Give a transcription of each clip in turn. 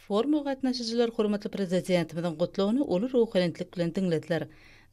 Foruma gatnaşyjylar hormatly Prezidentimiziň Gutlagyny uly ruhubelentlik bilen diňlediler.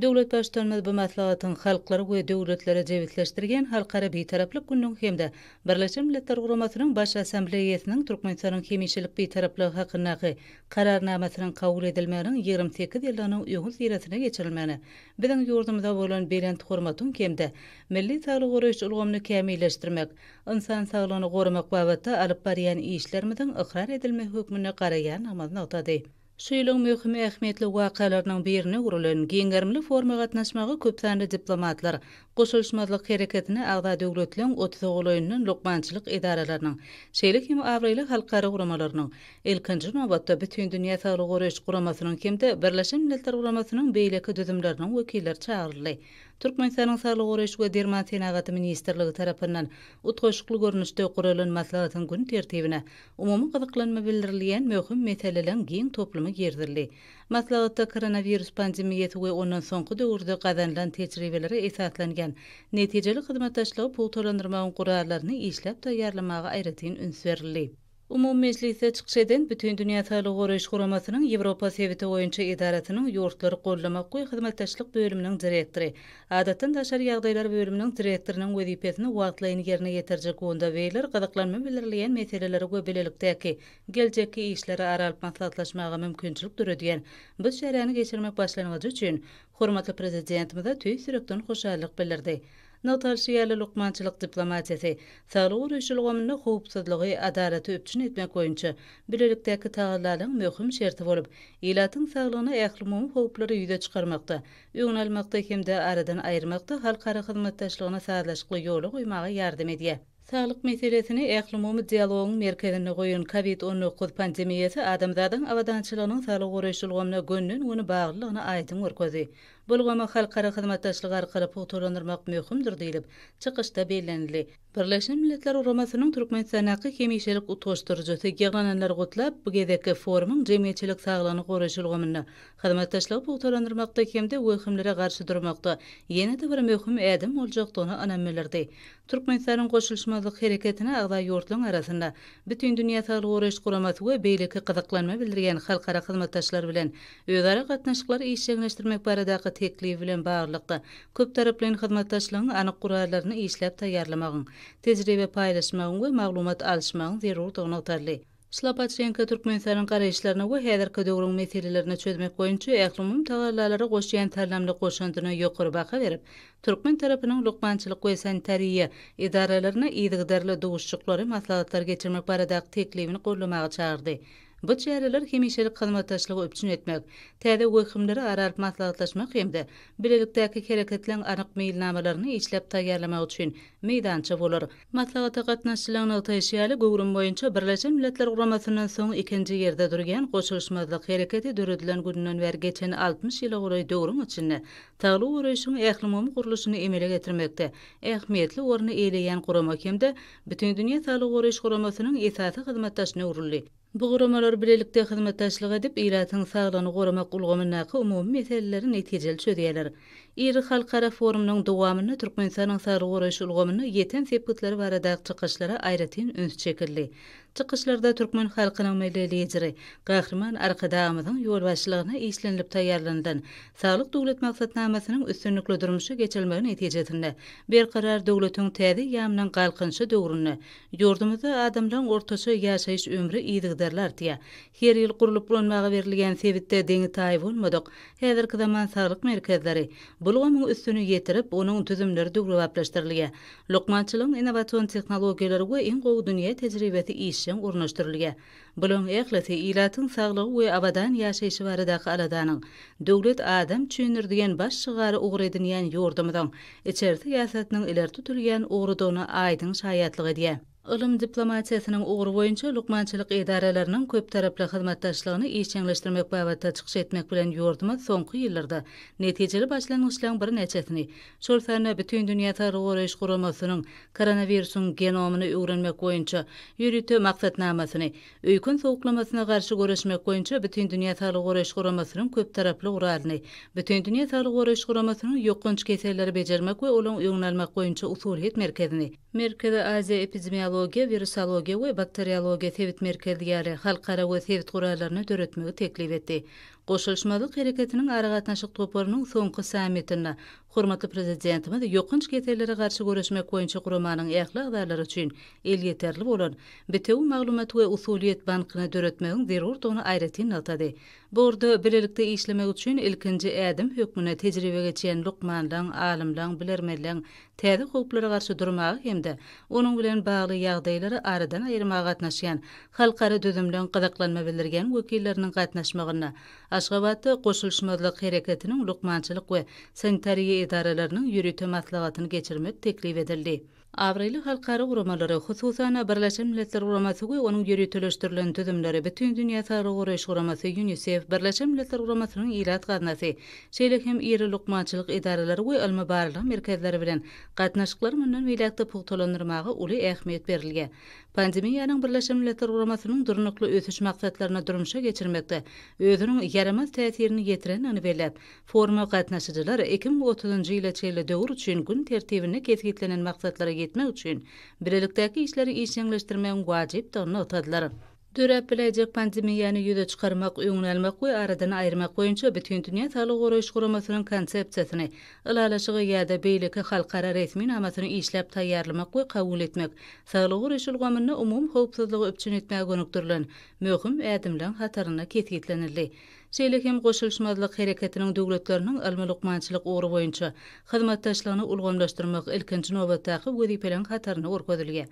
Döwlet Baştutanymyz bu maslahatyň halklary we döwletleri jebisleşdirýän Halkara Bitaraplyk gününiň hem-de Birleşen Milletler Guramasynyň Baş Assambleýasynyň Türkmenistanyň hemişelik Bitaraplygy hakyndaky Kararnamasynyň kabul edilmeginiň 28 ýyllygynyň öňüsyrasynda geçirilmegine biziň ýurdumyza bolan belent hormatyň hem-de milli saglygy goraýyş ulgamyny kämilleşdirmek, ynsan saglygyny goramak babatda alyp barýan işlerimiziň ykrar edilmegi hökmünde garaýandygymyzy nygtady. Şu ýylyň möhüm ähmiýetli wakalarynyň birine öwrülen giň gerimli foruma gatnaşmaga köpsanly diplomatlar, Goşulyşmazlyk hereketine agza döwletleň otuza golaýyndan lukmançylyk edaralarynyň, şeýle hem abraýly halkara guramalarynyň, ilkinji nobatda, Bütindünýä Saglygy Goraýyş Guramasynyň hem-de Birleşen Milletler Guramasynyň beýleki düzümleriniň wekilleri çagyryldy. Türkmenistanyň Saglygy goraýyş we derman senagaty ministrligi tarapyndan utgaşykly görnüşde guralan maslahatyň gün tertibine umumy gyzyklanma bildirilýän möhüm meseleleriň giň toplumy girizildi. Maslahatda koronawirus pandemiýasy we ondan soňky döwürde gazanylan tejribelere esaslanýan netijeli hyzmatdaşlygy pugtalandyrmagyň gurallaryny işläp taýýarlamaga aýratyn üns berildi. Umumy mejlisde çykyş eden Bütindünýä Saglygy Goraýyş Guramasynyň Ýewropa sebiti boýunça edarasynyň ýurtlary goldamak we hyzmatdaşlyk bölüminiň direktory, Adatdan daşary ýagdaýlar bölüminiň direktorynyň wezipesini wagtlaýyn ýerine ýetiriji Gunda Weýler gyzyklanma bildirilýän meseleleri we bilelikdäki geljekki işleri ara alyp maslahatlaşmaga mümkinçilik döredýän bu çäräni geçirmek başlangyjy üçin hormatly Prezidentimize tüýs ýürekden hoşallyk bildirdi. Nygtalyşy ýaly, lukmançylyk diplomatiýasy saglygy goraýyş ulgamynda howpsuzlygy, adalaty üpjün etmek boýunça bilelikdäki tagallalaryň möhüm şerti bolup, ilatyň saglygyna ählumumy howplary ýüze çykarmakda, öňüni almakda hem-de aradan aýyrmakda halkara hyzmatdaşlygyny sazlaşykly ýola goýmaga ýardam edýär. Saglyk meselesini ählumumy dialogyň merkezinde goýan Covid 19 pandemiýasy adamzadyň abadançylygynyň saglygy goraýyş ulgamyna gönden-göni baglylygyny aýdyň görkezdi. Bu ulgamy halkara hyzmatdaşlygy arkaly pugtalandyrmak möhümdir diýlip, çykyşda bellenildi. Birleşen Milletler Guramasynyň Türkmenistandaky hemişelik utgaşdyryjysy ýygnananlary gutlap, bu gezekki forumyň jemgyýetçilik saglygyny goraýyş ulgamynda hyzmatdaşlygy pugtalandyrmakda hem-de wehimlere garşy durmakda ýene-de bir möhüm ädim boljakdygyna ynam bildirdi. Türkmenistanyň Goşulyşmazlyk Hereketine agza ýurtlaryň arasynda Bütindünýä Saglygy Goraýyş Guramasy we beýleki gyzyklanma bildirýän halkara hyzmatdaşlar bilen özara gatnaşyklary işjeňleşdirmek baradaky teklibi bilen baglylykda köptaraplaýyn hyzmatdaşlygyň anyk gurallaryny işläp taýýarlamagyň, tejribe paýlaşmagyň we maglumat alyşmagyň zerurdygy nygtaldy. Şlapaçenko Türkmenistanyň garaýyşlaryna we häzirki döwrüň meselelerini çözmek boýunça ählumumy tagallalara goşýan saldamly goşandyna ýokary baha berip, türkmen tarapynyň lukmançylyk we sanitariýa edaralaryna yzygiderli duşuşyklary, maslahatlary geçirmek baradaky teklibini goldamaga çagyrdy. Bu çäreler hemişelik hyzmatdaşlygy üpjün etmek, täze wehimleri ara alyp maslahatlaşmak hem-de bilelikdäki hereketleň anyk meýilnamalaryny işläp taýýarlamak üçin meýdança bolar. Maslahata gatnaşyjylaryň nygtaýşy ýaly, göwrüm boýunça Birleşen Milletler Guramasyndan soň ikinji ýerde durýan Goşulyşmazlyk Hereketi döredilen gününden bäri geçen 60 ýyla golaý döwrüň içinde saglygy goraýşyň ählumumy gurluşyny emele getirmekde ähmiýetli orny eýeleýän gurama hem-de Bütindünýä Saglygy Goraýyş Guramasynyň esasy hyzmatdaşyna öwrüldi. Bu guramalar bilelikde hyzmatdaşlyk edip, ilatyň saglygyny goramak ulgamyndaky umumy meseleleri netijeli çözýärler. Iri halkara forumynyň dowamynda Türkmenistanyň saglygy goraýyş ulgamynda ýeten sepgitleri baradaky çykyşlara aýratyn üns çekildi. Çykyşlarda türkmen halkynyň Milli Lideri Gahryman Arkadagymyzyň ýolbaşçylygynda işlenilip taýýarlanylan Saglyk Döwlet maksatnamasynyň üstünlikli durmuşa geçirilmegi netijesinde Berkarar döwletiň täze eýýamynyň Galkynyşy döwründe Ýurdumyzda adamlaryň ortaça ýaşaýyş ömri yzygiderli artýar. Her ýyl gurlup ulanmaga berilýän sebitde deňi-taýy bolmadyk häzirki zaman saglyk merkezleri bu ulgamyň üstüni ýetirip, onuň düzümleri döwrebaplaşdyrylýar. Lukmançylygyň innowasion tehnologiýalary we iň gowy dünýä tejribesi işjeň ornaşdyrylýar. Bularyň ählisi ilatyň saglygy we abadan ýaşaýşy baradaky aladanyň Döwlet adam üçindir diýen baş şygary ugur edinýän ýurdumyzyň içeri syýasatynyň ileri tutulýan ugrudygyna aýdyň şaýatlyk edýär. Ylym diplomatiýasynyň ugry boýunça lukmançylyk edaralarynyň köptaraply hyzmatdaşlygyny işjeňleşdirmek babatda çykyş etmek bilen ýurdumyz soňky ýyllarda netijeli başlangyçlaryň birnäçesini, şol sanda Bütindünýä Saglygy Goraýyş Guramasynyň koronawirusyň genomyny öwrenmek boýunça ýörite maksatnamasyny, öýken sowuklamasyna garşy göreşmek boýunça Bütindünýä Saglygy Goraýyş Guramasynyň köptaraply guralyny, Bütindünýä Saglygy Goraýyş Guramasynyň ýokanç keselleri bejermek we olaryň öňüni almak boýunça usulyýet merkezini, Merkezi Aziýa epidemiologiýa. Epidemiologiýa, wirusologiýa we bakteriologiýa sebit merkezi ýaly halkara we sebit gurallaryny döretmegi teklip etdi. Goşulyşmazlyk Hereketiniň aragatnaşyk toparynyň soňky sammitinde hormatly Prezidentimiz ýokanç kesellere garşy göreşmek boýunça guramanyň ähli agzalary üçin elýeterli bolan bitewi maglumat we usulyýet bankyny döretmegiň zerurdygyny aýratyn nygtady. Bu ugurda bilelikde işlemek üçin ilkinji ädim hökmünde tejribe geçýän lukmanlaň, alymlaň, bilermenleň täze howplara garşy durmaga hem-de onuň bilen bagly ýagdaýlary aradan aýyrmaga gatnaşýan halkara düzümleň gyzyklanma bildirýän wekilleriniň gatnaşmagynda Aşgabatda Goşulyşmazlyk Hereketiniň lukmançylyk we sanitariýa edaralarynyň ýörite maslahatyny geçirmek teklip edildi. Abraýly halkara guramalary, hususan-da, Birleşen Milletler Guramasy we onuň ýöriteleşdirilen düzümleri, Bütindünýä Saglygy Goraýyş Guramasy, Ýunisef, Birleşen Milletler Guramasynyň Ilat Gaznasy, şeýle hem iri lukmançylyk edaralary we ylmy-barlag merkezleri bilen gatnaşyklary mundan beýläk-de pugtalandyrmaga uly ähmiýet berilýär. Pandemiýanyň Birleşen Milletler Guramasynyň Durnukly ösüş maksatlaryny durmuşa geçirmekde özüniň ýaramaz täsirini ýetirendigini belläp, Foruma gatnaşyjylar 2030-njy ýyla çenli döwür üçin gün tertibinde kesgitlenen maksatlara ýetmek üçin bilelikdäki işleri işjeňleşdirmegiň wajypdygyny nygtadylar. Döräp biläýjek pandemiýany ýüze çykarmak, öňüni almak we aradan aýyrmak boýunça Bütindünýä Saglygy Goraýyş Guramasynyň Konsepsiýasyny, Ylalaşygy ýa-da beýleki halkara resminamasyny işläp taýýarlamak we kabul etmek, saglygy goraýyş ulgamynda umumy howpsuzlygy üpjün etmäge gönükdirilen möhüm ädimleň hatarynda kesgitlenildi. Şeýle hem Goşulyşmazlyk Hereketiniň döwletleriniň ylmy-lukmançylyk ugry boýunça hyzmatdaşlygyny ulgamlaşdyrmak ilkinji nobatdaky wezipeleriň hatarynda görkezilýär.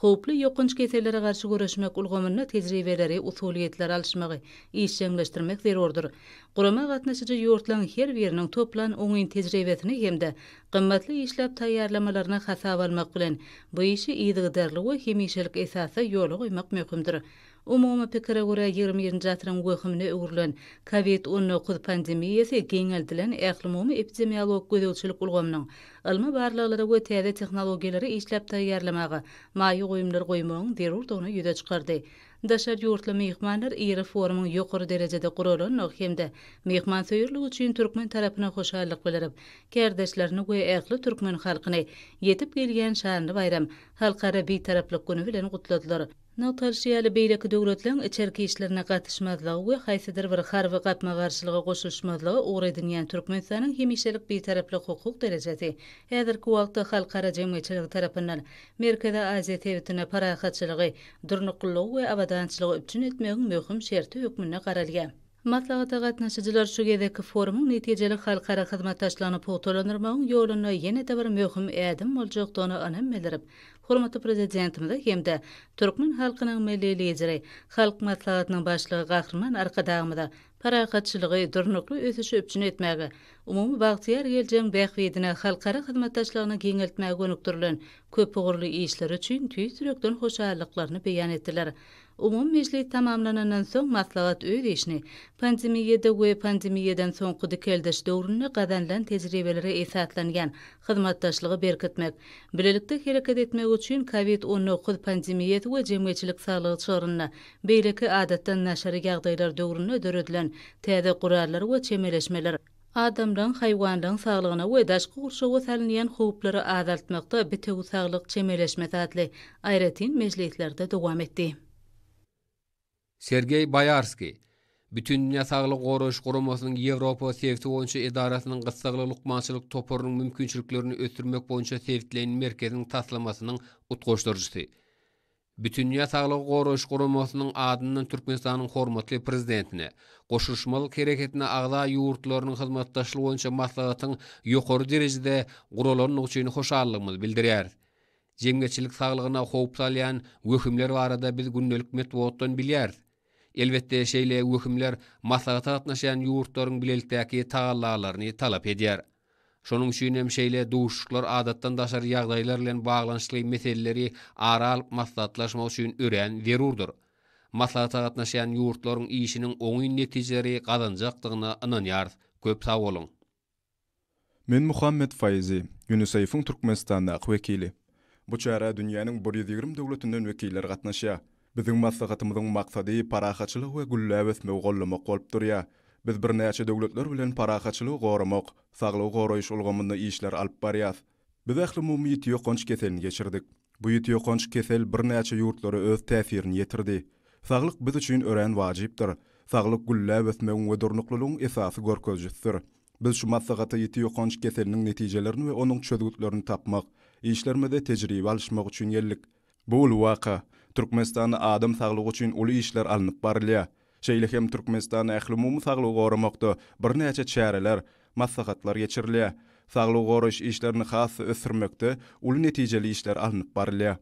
Howply ýokanç kesellere garşy göreşmek ulgamynda tejribeleri, usulyýetleri alyşmagy işjeňleşdirmek zerurdyr. Gurama gatnaşyjy ýurtlaryň her biriniň toplan oňyn tejribesini hem-de gymmatly işläp taýýarlamalaryny hasaba almak bilen, bu işi yzygiderli we hemişelik esasda ýola goýmak möhümdir. Umumy pikire görä, ýigrimi birinji asyryň wehimine öwrülen Covid 19 pandemiýasy giňeldilen ählumumy epidemiologik gözegçilik ulgamynyň, ylmy barlaglara we täze tehnologiýalary işläp taýýarlamaga maýa goýumlar goýmagyň zerurdygyny ýüze çykardy. Daşary ýurtly myhmanlar iri forumyň ýokary derejede guralandygy hem-de myhmansöýerligi üçin türkmen tarapyna hoşallyk bildirip, kärdeşlerini we ähli türkmen halkyny ýetip gelýän şanly baýram, Halkara Bitaraplyk güni bilen gutladylar. Nygtalyşy ýaly, beýleki döwletleň içerki işlerine gatyşmazlygy we haýsydyr bir harby gapma-garşylyga goşulyşmazlygy ugur edinýän Türkmenistanyň hemişelik Bitaraplyk hukuk derejesi häzirki wagtda halkara jemgyýetçiligi tarapyndan Merkezi Aziýa sebitinde parahatçylygy, durnuklylygy we abadançylygy üpjün etmegiň möhüm şerti hökmünde garalýar. Maslahata gatnaşyjylar şu gezekki forumyň netijeli halkara hyzmatdaşlygyny pugtalandyrmagyň ýolunda ýene-de bir möhüm ädim boljakdygyna ynam bildirip, hormatly Prezidentimize hem-de türkmen halkynyň Milli Lideri, Halk Maslahatynyň Başlygy Gahryman Arkadagymyza parahatçylygy, durnukly ösüşi üpjün etmäge, umumy bagtyýar geljegiň bähbidine halkara hyzmatdaşlygyny giňeltmäge gönükdirilen köpugurly işleri üçin tüýs ýürekden hoşallyklaryny beýan etdiler. Umumy mejlis tamamlanandan soň maslahat öz işini pandemiýada we pandemiýadan soňky dikeldiş döwründe gazanylan tejribelere esaslanýan hyzmatdaşlygy berkitmek, bilelikde hereket etmek üçin Covid 19 pandemiýasy we jemgyýetçilik saglygy çygrynda beýleki adatdan daşary ýagdaýlar döwründe döredilen täze gurallar we çemeleşmeler, adamlaryň, haýwanlaryň saglygyna we daşky gurşawa salynýan howplary azaltmakda bitewi saglyk çemeleşmesi atly aýratyn mejlislerde dowam etdi. Sergeý Boýarskiý, Bütindünýä Saglygy Goraýyş Guramasynyň Ýewropa sebiti boýunça edarasynyň gyssagly lukmançylyk toparynyň mümkinçiliklerini ösdürmek boýunça sebitleýin merkeziniň taslamasynyň utgaşdyryjysy. Bütindünýä Saglygy Goraýyş Guramasynyň adyndan Türkmenistanyň hormatly Prezidentine, Goşulyşmazlyk Hereketine agza ýurtlarynyň hyzmatdaşlygy boýunça maslahatyň ýokary derejede guralandygy üçin hoşallygymyzy bildirýäris. Jemgyýetçilik saglygyna howp salýan wehimler barada biz gündelik metbugatdan bilýäris. Elbetde, şeýle wehimler maslahata gatnaşýan ýurtlaryň bilelikdäki tagallalaryny talap edýär. Şonuň üçin hem şeýle duşuşyklar adatdan daşary ýagdaýlar bilen baglanyşykly meseleleri ara alyp maslahatlaşmak üçin örän zerurdyr. Maslahata gatnaşýan ýurtlaryň işiniň oňyn netijeleri gazanjakdygyna ynanýarys. Köp sag boluň! Men Muhammet Faizi, UNICEF-iň Türkmenistandaky wekili. Bu çärä dünýäniň 120 döwletinden wekiller gatnaşýar. Biziň maslahatymyzyň maksady parahatçylygy we gülläp ösmegi goldamak bolup durýar. Biz birnäçe döwletler bilen parahatçylygy goramak, saglygy goraýyş ulgamynda işleri alyp barýas. Biz ählumumy ýiti ýokanç keselini geçirdik. Bu ýiti ýokanç kesel birnäçe ýurtlara öz täsirini ýetirdi. Saglyk biz üçin örän wajypdyr. Saglyk gülläp ösmegiň we durnuklylygyň esasy görkezijisidir. Biz şu maslahata ýiti ýokanç keseliniň netijelerini we onuň çözgütlerini tapmak, işlerimizde tejribe alyşmak üçin geldik. Bu uly waka. Türkmenistanda adam saglygy üçin uly işler alnyp barylýar. Şeýle hem Türkmenistanda ählumumy saglygy goramakda birnäçe çäreler, maslahatlar geçirilýär. Saglygy goraýyş işlerini has-da ösdürmekde uly netijeli işler alnyp barylýar.